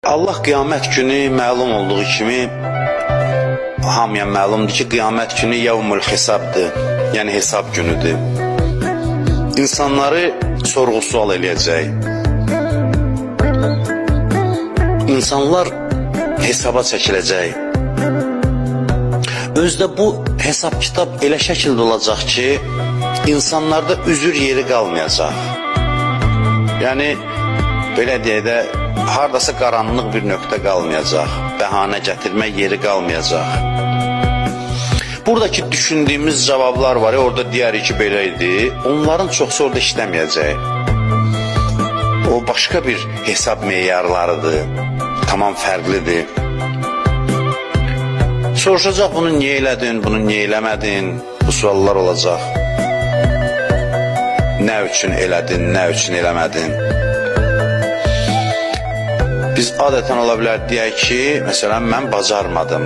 Allah qiyamət günü məlum olduğu kimi hamıya məlumdur ki, qiyamət günü yevmül hesabdır. Yəni hesab günüdür. İnsanları sorğu-sual eləyəcək. İnsanlar hesaba çəkiləcək. Özdə bu hesab kitab elə şəkildə olacaq ki, insanlarda üzür yeri qalmayacaq. Yəni belə deyək də, hardasa qaranlıq bir nöqtə qalmayacaq, bəhanə gətirmək yeri qalmayacaq. Buradakı düşündüyümüz cavablar var ya, orada deyərik ki, belə idi. Onların çoxu orada işləməyəcək. O başqa bir hesab meyarlarıdır. Tamam fərqlidir. Soruşacaq bunu niyə elədin, bunu niyə eləmədin? Bu suallar olacaq. Nə üçün elədin, nə üçün eləmədin? Biz adətən ola bilər deyək ki, məsələn mən bacarmadım.